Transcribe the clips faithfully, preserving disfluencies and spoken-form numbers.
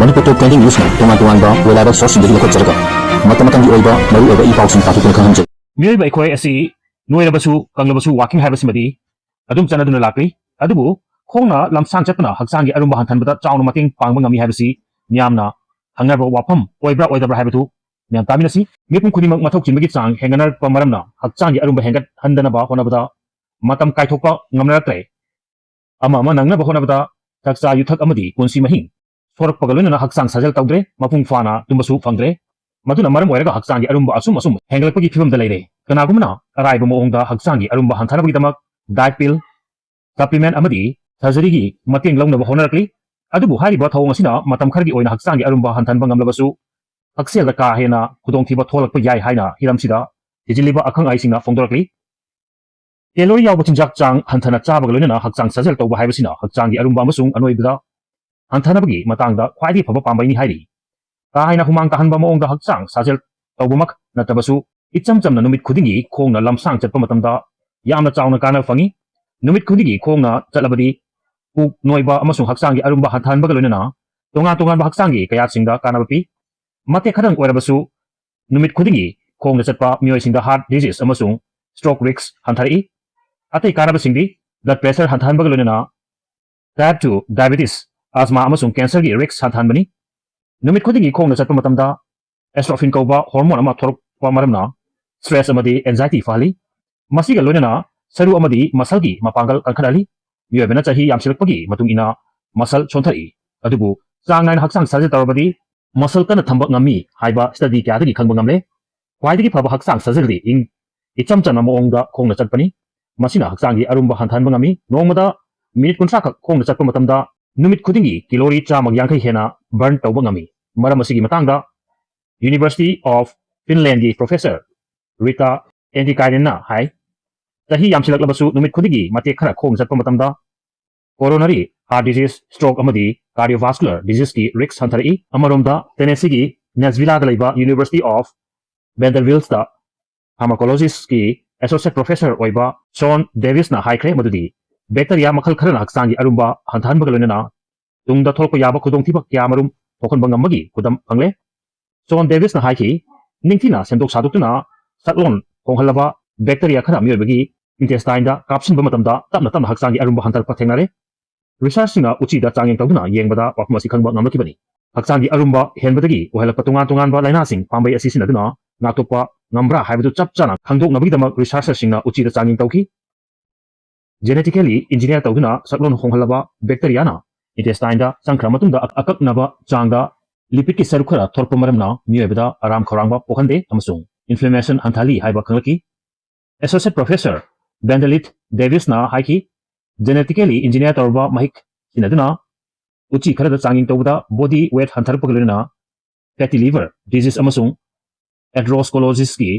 ꯃꯅꯤꯄꯨꯔ ꯇꯣꯞ twenty ꯅ꯭ꯌꯨꯁꯅ ꯇꯣꯉꯥꯟ ꯇꯣꯉꯥꯟꯕ reliable sourceꯁꯤꯡꯗꯒꯤ ꯂꯧꯈꯠꯆꯔꯒ ꯃꯇꯝ ꯃꯇꯝꯒꯤ ꯑꯣꯏꯕ ꯃꯔꯨꯑꯣꯏꯕ ꯏ ꯄꯥꯎꯁꯤꯡ ꯇꯥꯊꯣꯛꯇꯨꯅ ꯈꯪꯍꯟꯖꯩ꯫ ꯃꯤꯑꯣꯏꯕ ꯑꯩꯈꯣꯏ ꯑꯁꯤ ꯅꯣꯏꯔꯕꯁꯨ ꯀꯪꯂꯕꯁꯨ walking ꯍꯥꯏꯕꯁꯤꯃꯗꯤ ꯑꯗꯨꯝ ꯆꯠꯅꯗꯨꯅ ꯂꯥꯛꯂꯤ꯫ ꯑꯗꯨꯕꯨ ꯈꯣꯡꯅ ꯂꯝꯁꯥꯡ ꯆꯠꯄꯅ ꯍꯛꯆꯥꯡꯒꯤ ꯑꯔꯨꯝꯕ ꯍꯟꯊꯍꯟꯕꯗ ꯆꯥꯎꯅ ꯃꯇꯦꯡ ꯄꯥꯡꯕ ꯉꯝꯃꯤ ꯍꯥꯏꯕꯁꯤ ꯃꯤꯌꯥꯝꯅ ꯈꯪꯅꯔꯕ ꯋꯥꯐꯝ ꯑꯣꯏꯕ꯭ꯔꯥ ꯑꯣꯏꯗꯕ꯭ꯔꯥ ꯍꯥꯏꯕꯗꯨ ꯃꯤꯌꯥꯝ ꯇꯥꯃꯤꯟꯅꯁꯤ꯫ ꯃꯤꯄꯨꯝ ꯈꯨꯗꯤꯡꯃꯛ ꯃꯊꯧ ꯆꯤꯟꯕꯒꯤ ꯆꯥꯡ ꯍꯦꯟꯒꯠꯅꯔꯛꯄ ꯃꯔꯝꯅ ꯍꯛꯆꯥꯡꯒꯤ ꯑꯔꯨꯝꯕ ꯍꯦꯟꯒꯠꯍꯟꯗꯅꯕ ꯍꯣꯠꯅꯕꯗ ꯃꯇꯝ ꯀꯥꯏꯊꯣꯛꯄ ꯉꯝꯅꯔꯛꯇ꯭ꯔꯦ꯫ ꯑꯃ ꯑꯃ ꯅꯪꯅꯕ ꯍꯣꯠꯅꯕꯗ ꯆꯥꯛꯆꯥ ꯌꯨꯊꯛ ꯑꯃꯗꯤ ꯄꯨꯟꯁꯤ ꯃꯍꯤꯡ ꯁꯣꯔꯛꯄꯒ ꯂꯣꯏꯅꯅ ꯍꯛꯆꯥꯡ ꯁꯥꯖꯦꯜ ꯇꯧꯗ꯭ꯔꯦ, ꯃꯄꯨꯡ ꯐꯥꯅ ꯇꯨꯝꯕꯁꯨ ꯐꯪꯗ꯭ꯔꯦ꯫ ꯃꯗꯨꯅ ꯃꯔꯝ ꯑꯣꯏꯔꯒ ꯍꯛꯆꯥꯡꯒꯤ ꯑꯔꯨꯝꯕ ꯑꯁꯨꯝ ꯑꯁꯨꯝ ꯍꯦꯟꯒꯠꯂꯛꯄꯒꯤ ꯐꯤꯕꯝꯗ ꯂꯩꯔꯦ꯫ ꯀꯅꯥꯒꯨꯝꯕꯅ ꯑꯔꯥꯏꯕ ꯃꯑꯣꯡꯗ ꯍꯛꯆꯥꯡꯒꯤ ꯑꯔꯨꯝꯕ ꯍꯟꯊꯅꯕꯒꯤꯗꯃꯛ diet pill, supplement ꯑꯃꯗꯤ surgeryꯒꯤ ꯃꯇꯦꯡ ꯂꯧꯅꯕ ꯍꯣꯠꯅꯔꯛꯂꯤ꯫ ꯑꯗꯨꯕꯨ ꯍꯥꯏꯔꯤꯕ ꯊꯧꯑꯣꯡ ꯑꯁꯤꯅ ꯃꯇꯝ ꯈꯔꯒꯤ ꯑꯣꯏꯅ ꯍꯛꯆꯥꯡꯒꯤ ꯑꯔꯨꯝꯕ ꯍꯟꯊꯍꯟꯕ ꯉꯝꯂꯕꯁꯨ ꯍꯛꯁꯦꯜꯗ ꯀꯥ ꯍꯦꯟꯅ ꯈꯨꯗꯣꯡꯊꯤꯕ ꯊꯣꯛꯂꯛꯄ ꯌꯥꯏ ꯍꯥꯏꯅ ꯍꯤꯔꯝꯁꯤꯗ ꯊꯤꯖꯤꯜꯂꯤꯕ ꯑꯈꯪ ꯑꯍꯩꯁꯤꯡꯅ ꯐꯣꯡꯗꯣꯔꯛꯂꯤ꯫ Calorie ꯌꯥꯎꯕ ꯆꯤꯟꯖꯥꯛ ꯆꯥꯡ ꯍꯟꯊꯅ ꯆꯥꯕꯒ ꯂꯣꯏꯅꯅ ꯍꯛꯆꯥꯡ ꯁꯥꯖꯦꯜ ꯇꯧꯕ ꯍꯥꯏꯕꯁꯤꯅ ꯍꯛꯆꯥꯡꯒꯤ ꯑꯔꯨꯝꯕ ꯑꯃꯁꯨꯡ ꯑꯅꯣꯏꯕꯗ ꯍꯟꯊꯅꯕꯒꯤ ꯃꯇꯥꯡꯗ ꯈ꯭ꯋꯥꯏꯗꯒꯤ ꯐꯕ ꯄꯥꯝꯕꯩꯅꯤ ꯍꯥꯏꯔꯤ꯫ ꯀꯥ ꯍꯦꯟꯅ ꯍꯨꯃꯥꯡ ꯇꯥꯍꯟꯕ ꯃꯑꯣꯡꯗ ꯍꯛꯆꯥꯡ ꯁꯥꯖꯦꯜ ꯇꯧꯕꯃꯛ ꯅꯠꯇꯕꯁꯨ ꯏꯆꯝ ꯆꯝꯅ ꯅꯨꯃꯤꯠ ꯈꯨꯗꯤꯡꯒꯤ ꯈꯣꯡꯅ ꯂꯝꯁꯥꯡ ꯆꯠꯄ ꯃꯇꯝꯗ ꯌꯥꯝꯅ ꯆꯥꯎꯅ ꯀꯥꯟꯅꯕ ꯐꯪꯏ꯫ ꯅꯨꯃꯤꯠ ꯈꯨꯗꯤꯡꯒꯤ ꯈꯣꯡꯅ ꯆꯠꯂꯕꯗꯤ ꯄꯨꯛ ꯅꯣꯏꯕ ꯑꯃꯁꯨꯡ ꯍꯛꯆꯥꯡꯒꯤ ꯑꯔꯨꯝꯕ ꯍꯟꯊꯍꯟꯕꯒ ꯂꯣꯏꯅꯅ ꯇꯣꯉꯥꯟ ꯇꯣꯉꯥꯟꯕ ꯍꯛꯆꯥꯡꯒꯤ ꯀꯌꯥꯠꯁꯤꯡꯗ ꯀꯥꯟꯅꯕ ꯄꯤ꯫ ꯃꯇꯦꯛ ꯈꯔꯗꯪ ꯑꯣꯏꯔꯕꯁꯨ ꯅꯨꯃꯤꯠ ꯈꯨꯗꯤꯡꯒꯤ ꯈꯣꯡꯅ ꯆꯠꯄ ꯃꯤꯑꯣꯏꯁꯤꯡꯗ heart disease ꯑꯃꯁꯨꯡ stroke risk ꯍꯟꯊꯔꯛꯏ꯫ ꯑꯇꯩ ꯀꯥꯟꯅꯕꯁꯤꯡꯗꯤ blood pressure ꯍꯟꯊꯍꯟꯕꯒ ꯂꯣꯏꯅꯅ type two diabetes, asthma ꯑꯃꯁꯨꯡ cancerꯒꯤ risk ꯍꯟꯊꯍꯟꯕꯅꯤ꯫ ꯅꯨꯃꯤꯠ ꯈꯨꯗꯤꯡꯒꯤ ꯈꯣꯡꯅ ꯆꯠꯄ ꯃꯇꯝꯗ endorphin ꯀꯧꯕ hormone ꯑꯃ ꯊꯣꯛꯂꯛꯄ ꯃꯔꯝꯅ stress ꯑꯃꯗꯤ anxiety ꯐꯍꯜꯂꯤ꯫ ꯃꯁꯤꯒ ꯂꯣꯏꯅꯅ ꯁꯔꯨ ꯑꯃꯗꯤ muscleꯒꯤ ꯃꯄꯥꯡꯒꯜ ꯀꯟꯈꯠꯍꯜꯂꯤ꯫ ꯃꯤꯑꯣꯏꯕꯅ ꯆꯍꯤ ꯌꯥꯝꯁꯤꯜꯂꯛꯄꯒꯤ ꯃꯇꯨꯡ ꯏꯟꯅ muscle ꯁꯣꯟꯊꯔꯛꯏ꯫ ꯑꯗꯨꯕꯨ ꯆꯥꯡ ꯅꯥꯏꯅ ꯍꯛꯆꯥꯡ ꯁꯥꯖꯦꯜ ꯇꯧꯔꯕꯗꯤ muscle ꯀꯟꯅ ꯊꯝꯕ ꯉꯝꯃꯤ ꯍꯥꯏꯕ study ꯀꯌꯥꯗꯒꯤ ꯈꯪꯕ ꯉꯝꯂꯦ꯫ ꯈ꯭ꯋꯥꯏꯗꯒꯤ ꯐꯕ ꯍꯛꯆꯥꯡ ꯁꯥꯖꯦꯜꯗꯤ ꯏꯪ ꯏꯆꯝ ꯆꯝꯅ ꯃꯑꯣꯡꯗ ꯈꯣꯡꯅ ꯆꯠꯄꯅꯤ꯫ ꯃꯁꯤꯅ ꯍꯛꯆꯥꯡꯒꯤ ꯑꯔꯨꯝꯕ ꯍꯟꯊꯍꯟꯕ ꯉꯝꯃꯤ꯫ ꯅꯣꯡꯃꯗ minute ꯀꯨꯟꯊ꯭ꯔꯥ ꯈꯛ ꯈꯣꯡꯅ ꯆꯠꯄ ꯃꯇꯝꯗ ꯅꯨꯃꯤꯠ ꯈꯨꯗꯤꯡꯒꯤ calorie ꯆꯥꯝꯃꯒ ꯌꯥꯡꯈꯩ ꯍꯦꯟꯅ burn ꯇꯧꯕ ꯉꯝꯃꯤ꯫ ꯃꯔꯝ ꯑꯁꯤꯒꯤ ꯃꯇꯥꯡꯗ University of Finlandꯒꯤ professor Rita Antikainenꯅ ꯍꯥꯏ, ꯆꯍꯤ ꯌꯥꯝꯁꯤꯜꯂꯛꯂꯕꯁꯨ ꯅꯨꯃꯤꯠ ꯈꯨꯗꯤꯡꯒꯤ ꯃꯇꯦꯛ ꯈꯔ ꯈꯣꯡꯅ ꯆꯠꯄ ꯃꯇꯝꯗ coronary heart disease, stroke ꯑꯃꯗꯤ cardiovascular diseaseꯀꯤ risk ꯍꯟꯊꯔꯛꯏ꯫ ꯑꯃꯔꯣꯝꯗ Tennesseeꯒꯤ Nashvilleꯗ ꯂꯩꯕ University of Vanderbiltꯇ pharmacologistꯀꯤ associate professor ꯑꯣꯏꯕ Sean Davisꯅ ꯍꯥꯏꯈ꯭ꯔꯦ ꯃꯗꯨꯗꯤ bacteria ꯃꯈꯜ ꯈꯔꯅ ꯍꯛꯆꯥꯡꯒꯤ ꯑꯔꯨꯝꯕ ꯍꯟꯊꯍꯟꯕꯒ ꯂꯣꯏꯅꯅ ꯇꯨꯡꯗ ꯊꯣꯛꯂꯛꯄ ꯌꯥꯕ ꯈꯨꯗꯣꯡꯊꯤꯕ ꯀꯌꯥꯃꯔꯨꯝ ꯊꯣꯛꯍꯟꯕ ꯉꯝꯕꯒꯤ ꯈꯨꯗꯝ ꯐꯪꯂꯦ꯫ ꯖꯣꯟ ꯗꯦꯕꯤꯁꯅ ꯍꯥꯏꯈꯤ, ꯅꯤꯡꯊꯤꯅ ꯁꯦꯝꯗꯣꯛ ꯁꯥꯗꯣꯛꯇꯨꯅ ꯁꯛꯂꯣꯟ ꯍꯣꯡꯍꯜꯂꯕ bacteria ꯈꯔ ꯃꯤꯑꯣꯏꯕꯒꯤ intestine ꯗ ꯀꯥꯞꯁꯤꯟꯕ ꯃꯇꯝꯗ ꯇꯞꯅ ꯇꯞꯅ ꯍꯛꯆꯥꯡꯒꯤ ꯑꯔꯨꯝꯕ ꯍꯟꯊꯔꯛꯄ ꯊꯦꯡꯅꯔꯦ꯫ Research ꯁꯤꯡꯅ ꯎꯆꯤꯗ ꯆꯥꯡꯌꯦꯡ ꯇꯧꯗꯨꯅ ꯌꯦꯡꯕꯗ ꯋꯥꯐꯝ ꯑꯁꯤ ꯈꯪꯕ ꯉꯝꯂꯛꯈꯤꯕꯅꯤ꯫ ꯍꯛꯆꯥꯡꯒꯤ ꯑꯔꯨꯝꯕ ꯍꯦꯟꯕꯗꯒꯤ ꯑꯣꯏꯍꯜꯂꯛꯄ ꯇꯣꯉꯥꯟ ꯇꯣꯉꯥꯟꯕ ꯂꯥꯏꯅꯥꯁꯤꯡ ꯄꯥꯝꯕꯩ ꯑꯁꯤ ꯁꯤꯖꯤꯟꯅꯗꯨꯅ ꯉꯥꯛꯊꯣꯛꯄ ꯉꯝꯕ꯭ꯔꯥ ꯍꯥꯏꯕꯗꯨ ꯆꯞ ꯆꯥꯅ ꯈꯪꯗꯣꯛꯅꯕꯒꯤꯗꯃꯛ researcher ꯁꯤꯡꯅ ꯎꯆꯤꯗ ꯆꯥꯡꯌꯦꯡ ꯇꯧꯈꯤ꯫ Genetically engineer ꯇꯧꯗꯨꯅ ꯁꯛꯂꯣꯟ ꯍꯣꯡꯍꯜꯂꯕ bacteria ꯅ intestine ꯗ ꯆꯪꯈ꯭ꯔ ꯃꯇꯨꯡꯗ ꯑꯀꯛꯅꯕ ꯆꯥꯡꯗ lipid ꯀꯤ ꯁꯔꯨꯛ ꯈꯔ ꯊꯣꯛꯂꯛꯄ ꯃꯔꯝꯅ ꯃꯤꯑꯣꯏꯕꯗ ꯑꯔꯥꯝ ꯈꯧꯔꯥꯡꯕ ꯄꯣꯛꯍꯟꯗꯦ ꯑꯃꯁꯨꯡ inflammation ꯍꯟꯊꯍꯜꯂꯤ ꯍꯥꯏꯕ ꯈꯪꯂꯛꯈꯤ꯫ Associate Professor Benedict Davis ꯅ ꯍꯥꯏꯈꯤ, genetically engineer ꯇꯧꯔꯕ ꯃꯍꯤꯛ ꯁꯤꯖꯤꯟꯅꯗꯨꯅ ꯎꯆꯤ ꯈꯔꯗ ꯆꯥꯡꯌꯦꯡ ꯇꯧꯕꯗ body weight ꯍꯟꯊꯔꯛꯄꯒ ꯂꯣꯏꯅꯅ fatty liver disease ꯑꯃꯁꯨꯡ atherosclerosis ꯀꯤ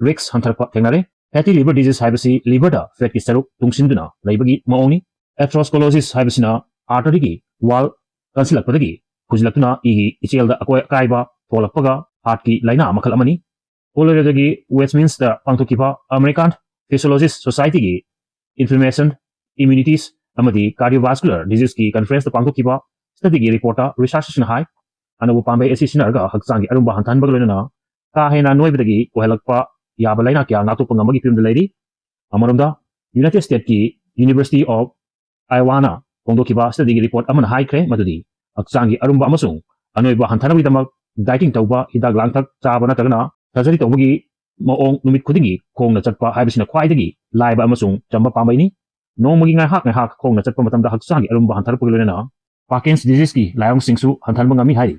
risk ꯍꯟꯊꯔꯛꯄ ꯊꯦꯡꯅꯔꯦ꯫ Fatty liver disease ꯍꯥꯏꯕꯁꯤ liver ꯗ fat ꯀꯤ ꯁꯔꯨꯛ ꯇꯨꯡꯁꯤꯟꯗꯨꯅ ꯂꯩꯕꯒꯤ ꯃꯑꯣꯡꯅꯤ꯫ Atherosclerosis ꯍꯥꯏꯕꯁꯤꯅ artery ꯒꯤ wall ꯀꯟꯁꯤꯜꯂꯛꯄꯗꯒꯤ ꯐꯨꯖꯤꯜꯂꯛꯇꯨꯅ ꯏꯒꯤ ꯏꯆꯦꯜꯗ ꯑꯀꯣꯏ ꯑꯀꯥꯏꯕ ꯊꯣꯛꯂꯛꯄꯒ heart ꯀꯤ ꯂꯥꯏꯅꯥ ꯃꯈꯜ ꯑꯃꯅꯤ꯫ Coloradoꯒꯤ Westminster ꯗ ꯄꯥꯡꯊꯣꯛꯈꯤꯕ American Physiologist Society ꯒꯤ inflammation, immunities ꯑꯃꯗꯤ cardiovascular disease ꯀꯤ conference ꯇ ꯄꯥꯡꯊꯣꯛꯈꯤꯕ study ꯒꯤ report ꯇ researcher ꯁꯤꯡꯅ ꯍꯥꯏ, ꯑꯅꯧꯕ ꯄꯥꯝꯕꯩ ꯑꯁꯤ ꯁꯤꯖꯤꯟꯅꯔꯒ ꯍꯛꯆꯥꯡꯒꯤ ꯑꯔꯨꯝꯕ ꯍꯟꯊꯍꯟꯕꯒ ꯂꯣꯏꯅꯅ ꯀꯥ ꯍꯦꯟꯅ ꯅꯣꯏꯕꯗꯒꯤ ꯑꯣꯏꯍꯜꯂꯛꯄ ꯌꯥꯕ ꯂꯥꯏꯅꯥ ꯀꯌꯥ ꯉꯥꯛꯊꯣꯛꯄ ꯉꯝꯕꯒꯤ ꯐꯤꯕꯝꯗ ꯂꯩꯔꯤ꯫ ꯑꯃꯔꯣꯝꯗ, United States ꯀꯤ University of Iowa ꯅ ꯐꯣꯡꯗꯣꯛꯈꯤꯕ study ꯒꯤ report ꯑꯃꯅ ꯍꯥꯏꯈ꯭ꯔꯦ ꯃꯗꯨꯗꯤ ꯍꯛꯆꯥꯡꯒꯤ ꯑꯔꯨꯝꯕ ꯑꯃꯁꯨꯡ ꯑꯅꯣꯏꯕ ꯍꯟꯊꯅꯕꯒꯤꯗꯃꯛ dieting ꯇꯧꯕ, ꯍꯤꯗꯥꯛ ꯂꯥꯡꯊꯛ ꯆꯥꯕ ꯅꯠꯇ꯭ꯔꯒꯅ surgery ꯇꯧꯕꯒꯤ ꯃꯑꯣꯡ ꯅꯨꯃꯤꯠ ꯈꯨꯗꯤꯡꯒꯤ ꯈꯣꯡꯅ ꯆꯠꯄ ꯍꯥꯏꯕꯁꯤꯅ ꯈ꯭ꯋꯥꯏꯗꯒꯤ ꯂꯥꯏꯕ ꯑꯃꯁꯨꯡ ꯆꯝꯕ ꯄꯥꯝꯕꯩꯅꯤ꯫ ꯅꯣꯡꯃꯒꯤ ꯉꯥꯏꯍꯥꯛ ꯉꯥꯏꯍꯥꯛ ꯈꯣꯡꯅ ꯆꯠꯄ ꯃꯇꯝꯗ ꯍꯛꯆꯥꯡꯒꯤ ꯑꯔꯨꯝꯕ ꯍꯟꯊꯔꯛꯄꯒ ꯂꯣꯏꯅꯅ Parkin's disease ꯀꯤ ꯂꯥꯏꯑꯣꯡꯁꯤꯡꯁꯨ ꯍꯟꯊꯍꯟꯕ ꯉꯝꯃꯤ ꯍꯥꯏꯔꯤ꯫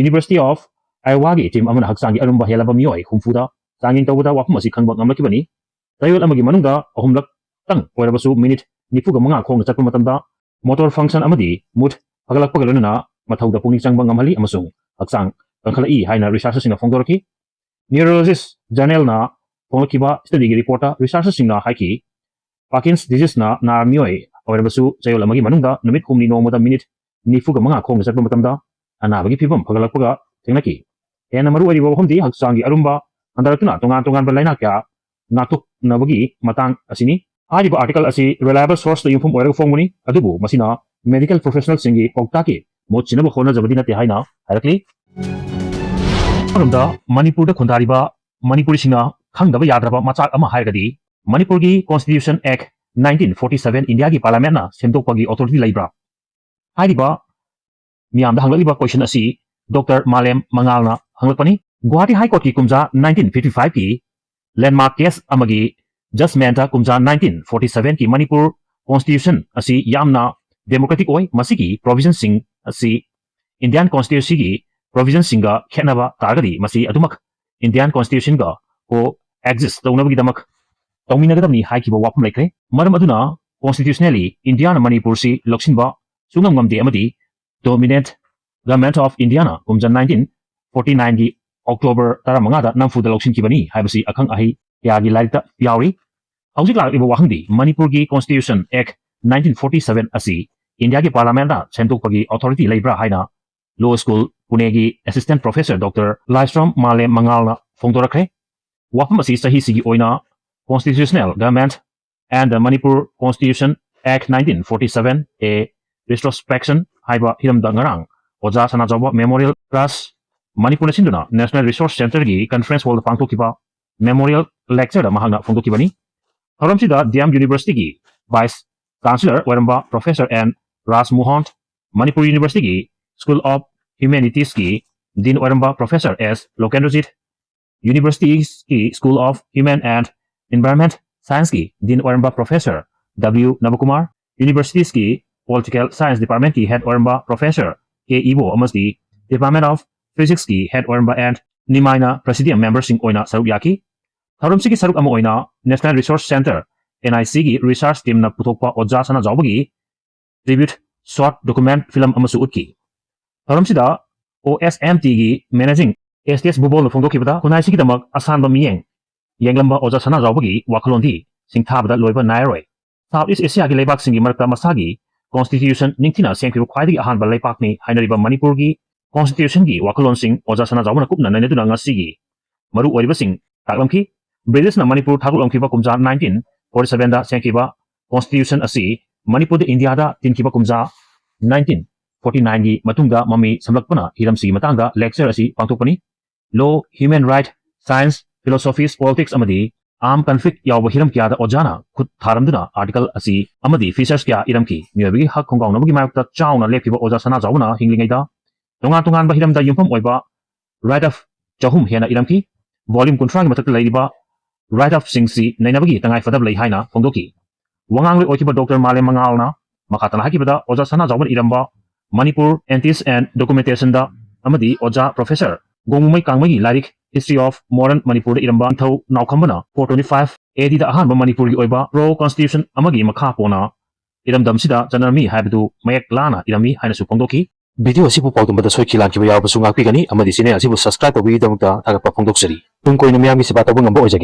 University of Iowa ꯒꯤ team ꯑꯃꯅ ꯍꯛꯆꯥꯡꯒꯤ ꯑꯔꯨꯝꯕ ꯍꯦꯜꯂꯕ ꯃꯤꯑꯣꯏ ꯍꯨꯝꯐꯨꯗ ꯆꯥꯡꯌꯦꯡ ꯇꯧꯕꯗ ꯋꯥꯐꯝ ꯑꯁꯤ ꯈꯪꯕ ꯉꯝꯂꯛꯈꯤꯕꯅꯤ꯫ ꯆꯌꯣꯜ ꯑꯃꯒꯤ ꯃꯅꯨꯡꯗ ꯑꯍꯨꯝꯂꯛꯇꯪ ꯑꯣꯏꯔꯕꯁꯨ minute ꯅꯤꯐꯨꯒ ꯃꯉꯥ ꯈꯣꯡꯅ ꯆꯠꯄ ꯃꯇꯝꯗ motor function ꯑꯃꯗꯤ mood ꯐꯒꯠꯂꯛꯄꯒ ꯂꯣꯏꯅꯅ ꯃꯊꯧꯗ ꯄꯨꯛꯅꯤꯡ ꯆꯪꯕ ꯉꯝꯍꯜꯂꯤ ꯑꯃꯁꯨꯡ ꯍꯛꯆꯥꯡ ꯀꯟꯈꯠꯂꯛꯏ ꯍꯥꯏꯅ researcher ꯁꯤꯡꯅ ꯐꯣꯡꯗꯣꯔꯛꯈꯤ꯫ Neurologist journal ꯅ ꯐꯣꯡꯂꯛꯈꯤꯕ study ꯒꯤ report ꯇ researcher ꯁꯤꯡꯅ ꯍꯥꯏꯈꯤ, Parkin's disease ꯅ ꯅꯥꯔꯕ ꯃꯤꯑꯣꯏ ꯑꯣꯏꯔꯕꯁꯨ ꯆꯌꯣꯜ ꯑꯃꯒꯤ ꯃꯅꯨꯡꯗ ꯅꯨꯃꯤꯠ ꯍꯨꯝꯅꯤ ꯅꯣꯡꯃꯗ minute ꯅꯤꯐꯨꯒ ꯃꯉꯥ ꯈꯣꯡꯅ ꯆꯠꯄ ꯃꯇꯝꯗ ꯑꯅꯥꯕꯒꯤ ꯐꯤꯕꯝ ꯐꯒꯠꯂꯛꯄꯒ ꯊꯦꯡꯅꯈꯤ꯫ ꯍꯦꯟꯅ ꯃꯔꯨ ꯑꯣꯏꯔꯤꯕ ꯋꯥꯐꯝꯗꯤ ꯍꯛꯆꯥꯡꯒꯤ ꯑꯔꯨꯝꯕ ꯍꯟꯊꯔꯛꯇꯨꯅ ꯇꯣꯉꯥꯟ ꯇꯣꯉꯥꯟꯕ ꯂꯥꯏꯅꯥ ꯀꯌꯥ ꯉꯥꯛꯊꯣꯛꯅꯕꯒꯤ ꯃꯇꯥꯡ ꯑꯁꯤꯅꯤ꯫ ꯍꯥꯏꯔꯤꯕ article ꯑꯁꯤ reliable source ꯇ ꯌꯨꯝꯐꯝ ꯑꯣꯏꯔꯒ ꯐꯣꯡꯕꯅꯤ, ꯑꯗꯨꯕꯨ ꯃꯁꯤꯅ medical professional ꯁꯤꯡꯒꯤ ꯄꯥꯎꯇꯥꯛꯀꯤ ꯃꯍꯨꯠ ꯁꯤꯟꯅꯕ ꯍꯣꯠꯅꯖꯕꯗꯤ ꯅꯠꯇꯦ ꯍꯥꯏꯅ ꯍꯥꯏꯔꯛꯂꯤ꯫ ꯑꯃꯔꯣꯝꯗ ꯃꯅꯤꯄꯨꯔꯗ ꯈꯨꯟꯗꯥꯔꯤꯕ ꯃꯅꯤꯄꯨꯔꯤꯁꯤꯡꯅ ꯈꯪꯗꯕ ꯌꯥꯗ꯭ꯔꯕ ꯃꯆꯥꯛ ꯑꯃ ꯍꯥꯏꯔꯒꯗꯤ ꯃꯅꯤꯄꯨꯔꯒꯤ Constitution Act nineteen forty seven ꯏꯟꯗꯤꯌꯥꯒꯤ ꯄꯥꯔꯂꯤꯌꯥꯃꯦꯟꯠꯅ ꯁꯦꯝꯗꯣꯛꯄꯒꯤ ꯑꯣꯊꯣꯔꯤꯇꯤ ꯂꯩꯕ꯭ꯔꯥ ꯍꯥꯏꯔꯤꯕ ꯃꯤꯌꯥꯝꯗ ꯍꯪꯂꯛꯂꯤꯕ ꯀꯣꯏꯁꯟ ꯑꯁꯤ ꯗꯣꯛꯇꯔ ꯃꯥꯂꯦꯝ ꯃꯉꯥꯜꯅ ꯍꯪꯂꯛꯄꯅꯤ꯫ ꯒꯨꯋꯥꯍꯥꯇꯤ ꯍꯥꯏ ꯀꯣꯔꯠꯀꯤ ꯀꯨꯝꯖꯥ nineteen fifty five ꯀꯤ ꯂꯦꯟꯗꯃꯥꯔꯛ ꯀꯦꯁ ꯑꯃꯒꯤ ꯖꯖꯃꯦꯟꯠꯇ ꯀꯨꯝꯖꯥ nineteen forty seven ꯀꯤ ꯃꯅꯤꯄꯨꯔ ꯀꯣꯟꯁꯇꯤꯇ꯭ꯌꯨꯁꯟ ꯑꯁꯤ ꯌꯥꯝꯅ ꯗꯦꯃꯣꯀ꯭ꯔꯦꯇꯤꯛ ꯑꯣꯏ꯫ ꯃꯁꯤꯒꯤ ꯄ꯭ꯔꯣꯚꯤꯖꯟꯁꯤꯡ ꯑꯁꯤ ꯏꯟꯗꯤꯌꯥꯟ ꯀꯣꯟꯁꯇꯤꯇ꯭ꯌꯨꯁꯟꯒꯤ ꯄ꯭ꯔꯣꯚꯤꯖꯟꯁꯤꯡꯒ ꯈꯦꯠꯅꯕ ꯇꯥꯔꯒꯗꯤ ꯃꯁꯤ ꯑꯗꯨꯃꯛ ꯏꯟꯗꯤꯌꯥꯟ ꯀꯣꯟꯁꯇꯤꯇ꯭ꯌꯨꯁꯟꯒ ꯀꯣ ꯑꯦꯛꯖꯤꯁ ꯇꯧꯅꯕꯒꯤꯗꯃꯛ ꯇꯧꯃꯤꯟꯅꯒꯗꯕꯅꯤ ꯍꯥꯏꯈꯤꯕ ꯋꯥꯐꯝ ꯂꯩꯈ꯭ꯔꯦ꯫ ꯃꯔꯝ ꯑꯗꯨꯅ ꯀꯣꯟꯁꯇꯤꯇ꯭ꯌꯨꯁꯅꯦꯜꯂꯤ ꯏꯟꯗꯤꯌꯥꯅ ꯃꯅꯤꯄꯨꯔꯁꯤ ꯂꯧꯁꯤꯟꯕ ꯁꯨꯡꯉꯝ ꯉꯝꯗꯦ ꯑꯃꯗꯤ ꯗꯣꯃꯤꯅꯦꯟꯠ ꯒꯚꯔꯟꯃꯦꯟꯠ ꯑꯣꯐ ꯏꯟꯗꯤꯌꯥꯅ ꯀꯨꯝꯖꯥ nineteen forty nine ꯒꯤ ꯑꯣꯛꯇꯣꯕꯔ ꯇꯔꯥꯃꯉꯥꯗ ꯅꯝꯐꯨꯗ ꯂꯧꯁꯤꯟꯈꯤꯕꯅꯤ ꯍꯥꯏꯕꯁꯤ ꯑꯈꯪ ꯑꯍꯩ ꯀꯌꯥꯒꯤ ꯂꯥꯏꯔꯤꯛꯇ ꯌꯥꯎꯔꯤ꯫ ꯍꯧꯖꯤꯛ ꯂꯥꯛꯂꯤꯕ ꯋꯥꯍꯪꯗꯤ ꯃꯅꯤꯄꯨꯔꯒꯤ Constitution Act nineteen forty seven ꯑꯁꯤ ꯏꯟꯗꯤꯌꯥꯒꯤ ꯄꯥꯔꯂꯤꯌꯥꯃꯦꯟꯠꯅ ꯁꯦꯝꯗꯣꯛꯄꯒꯤ ꯑꯣꯊꯣꯔꯤꯇꯤ ꯂꯩꯕ꯭ꯔꯥ ꯍꯥꯏꯅ ꯂꯣ ꯁ꯭ꯀꯨꯜ ꯄꯨꯅꯦꯒꯤ ꯑꯦꯁꯤꯁꯇꯦꯟꯠ ꯄ꯭ꯔꯣꯐꯦꯁꯔ ꯗꯣꯛꯇꯔ ꯂꯥꯏꯁ꯭ꯔꯝ ꯃꯥꯂꯦꯝ ꯃꯉꯥꯜꯅ ꯐꯣꯡꯗꯣꯔꯛꯈ꯭ꯔꯦ꯫ ꯋꯥꯐꯝ ꯑꯁꯤ ꯆꯍꯤꯁꯤꯒꯤ ꯑꯣꯏꯅ Constitutional Government and the Manipur Constitution Act nineteen forty seven, a retrospection ꯍꯥꯏꯕ ꯍꯤꯔꯝꯗ ꯉꯔꯥꯡ ꯑꯣꯖꯥ ꯁꯅꯥꯖꯥꯎꯕ ꯃꯦꯃꯣꯔꯤꯌꯦꯜ ꯇ꯭ꯔꯁꯠ ꯃꯅꯤꯄꯨꯔꯅ ꯁꯤꯟꯗꯨꯅ National Resource Centreꯒꯤ conference hallꯗ ꯄꯥꯡꯊꯣꯛꯈꯤꯕ ꯃꯦꯃꯣꯔꯤꯌꯦꯜ ꯂꯦꯛꯆꯔꯗ ꯃꯍꯥꯛꯅ ꯐꯣꯡꯗꯣꯛꯈꯤꯕꯅꯤ꯫ ꯊꯧꯔꯝꯁꯤꯗ ꯗꯤ ꯑꯦꯝ ꯌꯨꯅꯤꯚꯔꯁꯤꯇꯤꯒꯤ ꯚꯥꯏꯁ ꯆꯥꯟꯁꯦꯂꯔ ꯑꯣꯏꯔꯝꯕ ꯄ꯭ꯔꯣꯐꯦꯁꯔ ꯑꯦꯟ ꯔꯥꯖ ꯃꯣꯍꯟ, ꯃꯅꯤꯄꯨꯔ ꯌꯨꯅꯤꯚꯔꯁꯤꯇꯤꯒꯤ School of Humanities ꯀꯤ ꯗꯤꯟ ꯑꯣꯏꯔꯝꯕ ꯄ꯭ꯔꯣꯐꯦꯁꯔ ꯑꯦꯁ ꯂꯣꯀꯦꯟꯗ꯭ꯔꯖꯤꯠ, ꯌꯨꯅꯤꯚꯔꯁꯤꯇꯤꯒꯤ School of Human and Environment Science ꯀꯤ ꯗꯤꯟ ꯑꯣꯏꯔꯝꯕ ꯄ꯭ꯔꯣꯐꯦꯁꯔ ꯗꯕ꯭ꯂꯤꯎ ꯅꯕꯀꯨꯃꯥꯔ, ꯌꯨꯅꯤꯚꯔꯁꯤꯇꯤꯒꯤ Political Science Department ꯀꯤ ꯍꯦꯗ ꯑꯣꯏꯔꯝꯕ ꯄ꯭ꯔꯣꯐꯦꯁꯔ ꯀꯦ ꯏꯕꯣ ꯑꯃꯗꯤ Department of Physics ꯀꯤ ꯍꯦꯗ ꯑꯣꯏꯔꯝꯕ ꯑꯦꯟ ꯅꯤꯃꯥꯏꯅ ꯄ꯭ꯔꯦꯁꯤꯗꯤꯌꯝ ꯃꯦꯝꯕꯔꯁꯤꯡ ꯑꯣꯏꯅ ꯁꯔꯨꯛ ꯌꯥꯈꯤ꯫ ꯊꯧꯔꯝꯁꯤꯒꯤ ꯁꯔꯨꯛ ꯑꯃ ꯑꯣꯏꯅ National Resource Centre, N I C ꯒꯤ ꯔꯤꯁꯔꯆ ꯇꯤꯝꯅ ꯄꯨꯊꯣꯛꯄ ꯑꯣꯖꯥ ꯁꯅꯥꯖꯥꯎꯕꯒꯤ tribute short document film ꯑꯃꯁꯨ ꯎꯠꯈꯤ꯫ ꯊꯧꯔꯝꯁꯤꯗ ꯑꯣ ꯑꯦꯁ ꯑꯦꯝ ꯇꯤꯒꯤ ꯃꯦꯅꯦꯖꯤꯡ ꯑꯦꯁ ꯇꯤ ꯑꯦꯁ ꯕꯨꯕꯣꯜꯅ ꯐꯣꯡꯗꯣꯛꯈꯤꯕꯗ ꯈꯨꯟꯅꯥꯏꯁꯤꯒꯤꯗꯃꯛ ꯑꯁꯥꯟꯕ ꯃꯤꯠꯌꯦꯡ ꯌꯦꯡꯂꯝꯕ ꯑꯣꯖꯥ ꯁꯅꯥꯖꯥꯎꯕꯒꯤ ꯋꯥꯈꯜꯂꯣꯟꯗꯤ ꯁꯤꯡꯊꯥꯕꯗ ꯂꯣꯏꯕ ꯅꯥꯏꯔꯔꯣꯏ꯫ ꯁꯥꯎꯠ ꯏꯁ ꯑꯦꯁꯤꯌꯥꯒꯤ ꯂꯩꯕꯥꯛꯁꯤꯡꯒꯤ ꯃꯔꯛꯇ ꯃꯁꯥꯒꯤ ꯀꯣꯟꯁꯇꯤꯇ꯭ꯌꯨꯁꯟ ꯅꯤꯡꯊꯤꯅ ꯁꯦꯝꯈꯤꯕ ꯈ꯭ꯋꯥꯏꯗꯒꯤ ꯑꯍꯥꯟꯕ ꯂꯩꯄꯥꯛꯅꯤ ꯍꯥꯏꯅꯔꯤꯕ ꯃꯅꯤꯄꯨꯔꯒꯤ ꯀꯣꯟꯁꯇꯤꯇ꯭ꯌꯨꯁꯟꯒꯤ ꯋꯥꯈꯜꯂꯣꯟꯁꯤꯡ ꯑꯣꯖꯥ ꯁꯅꯥꯖꯥꯎꯕꯅ ꯀꯨꯞꯅ ꯅꯩꯅꯗꯨꯅ ꯉꯁꯤꯒꯤ ꯃꯔꯨ ꯑꯣꯏꯔꯤꯕꯁꯤꯡ ꯇꯥꯛꯂꯝꯈꯤ꯫ ꯕ꯭ꯔꯤꯇꯤꯁꯅ ꯃꯅꯤꯄꯨꯔ ꯊꯥꯗꯣꯛꯂꯝꯈꯤꯕ ꯀꯨꯝꯖꯥ nineteen forty seven ꯗ ꯁꯦꯝꯈꯤꯕ ꯀꯣꯟꯁꯇꯤꯇ꯭ꯌꯨꯁꯟ ꯑꯁꯤ ꯃꯅꯤꯄꯨꯔꯗ ꯏꯟꯗꯤꯌꯥꯗ ꯇꯤꯟꯈꯤꯕ ꯀꯨꯝꯖꯥ nineteen forty nine ꯒꯤ ꯃꯇꯨꯡꯗ ꯃꯃꯤ ꯁꯝꯂꯛꯄꯅ ꯍꯤꯔꯝꯁꯤꯒꯤ ꯃꯇꯥꯡꯗ lecture ꯑꯁꯤ ꯄꯥꯡꯊꯣꯛꯄꯅꯤ꯫ Law, human right, science, philosophies, politics ꯑꯃꯗꯤ armed conflict ꯌꯥꯎꯕ ꯍꯤꯔꯝ ꯀꯌꯥꯗ ꯑꯣꯖꯥꯅ ꯈꯨꯠ ꯊꯥꯔꯝꯗꯨꯅ article ꯑꯁꯤ ꯑꯃꯗꯤ features ꯀꯌꯥ ꯏꯔꯝꯈꯤ꯫ ꯃꯤꯑꯣꯏꯕꯒꯤ ꯍꯛ ꯈꯣꯡꯒꯥꯎꯅꯕꯒꯤ ꯃꯥꯌꯣꯛꯇ ꯆꯥꯎꯅ ꯂꯦꯞꯈꯤꯕ ꯑꯣꯖꯥ ꯁꯅꯥꯖꯥꯎꯕꯅ ꯍꯤꯡꯂꯤꯉꯩꯗ ꯇꯣꯉꯥꯟ ꯇꯣꯉꯥꯟꯕ ꯍꯤꯔꯝꯗ ꯌꯨꯝꯐꯝ ꯑꯣꯏꯕ write-up ꯆꯍꯨꯝ ꯍꯦꯟꯅ ꯏꯔꯝꯈꯤ꯫ Volume ꯀꯨꯟꯊ꯭ꯔꯥꯒꯤ ꯃꯊꯛꯇ ꯂꯩꯔꯤꯕ write-up ꯁꯤꯡꯁꯤ ꯅꯩꯅꯕꯒꯤ ꯇꯉꯥꯏ ꯐꯗꯕ ꯂꯩ ꯍꯥꯏꯅ ꯐꯣꯡꯗꯣꯛꯈꯤ꯫ ꯋꯥꯉꯥꯡꯂꯣꯏ ꯑꯣꯏꯈꯤꯕ Doctor ꯃꯥꯂꯦꯝ ꯃꯉꯥꯜꯅ ꯃꯈꯥ ꯇꯥꯅ ꯍꯥꯏꯈꯤꯕꯗ, ꯑꯣꯖꯥ ꯁꯅꯥꯖꯥꯎꯕꯅ ꯏꯔꯝꯕ Manipur Antis and Documentation ꯗ ꯑꯃꯗꯤ ꯑꯣꯖꯥ Professor ꯒꯣꯡꯃꯨꯃꯩ ꯀꯥꯡꯃꯩꯒꯤ ꯂꯥꯏꯔꯤꯛ History of Modern ꯃꯅꯤꯄꯨꯔꯗ ꯏꯔꯝꯕ ꯅꯤꯡꯊꯧ ꯅꯥꯎꯈꯝꯕꯅ four twenty five A D ꯗ ꯑꯍꯥꯟꯕ ꯃꯅꯤꯄꯨꯔꯒꯤ ꯑꯣꯏꯕ pro constitution ꯑꯃꯒꯤ ꯃꯈꯥ ꯄꯣꯟꯅ ꯏꯔꯝꯗꯝꯁꯤꯗ ꯆꯠꯅꯔꯝꯃꯤ ꯍꯥꯏꯕꯗꯨ ꯃꯌꯦꯛ ꯂꯥꯅ ꯏꯔꯝꯃꯤ ꯍꯥꯏꯅꯁꯨ ꯐꯣꯡꯗꯣꯛꯈꯤ꯫ Video ꯑꯁꯤꯕꯨ ꯄꯥꯎꯗꯝꯕꯗ ꯁꯣꯏꯈꯤ ꯂꯥꯟꯈꯤꯕ ꯌꯥꯎꯔꯕꯁꯨ ꯉꯥꯛꯄꯤꯒꯅꯤ ꯑꯃꯗꯤ channel ꯑꯁꯤꯕꯨ subscribe ꯇꯧꯕꯤꯒꯤꯗꯃꯛꯇ ꯊꯥꯒꯠꯄ ꯐꯣꯡꯗꯣꯛꯆꯔꯤ꯫ ꯇꯨꯡ ꯀꯣꯏꯅ ꯃꯤꯌꯥꯝꯒꯤ ꯁꯦꯕꯥ ꯇꯧꯕ ꯉꯝꯕ ꯑꯣꯏꯖꯒꯦ꯫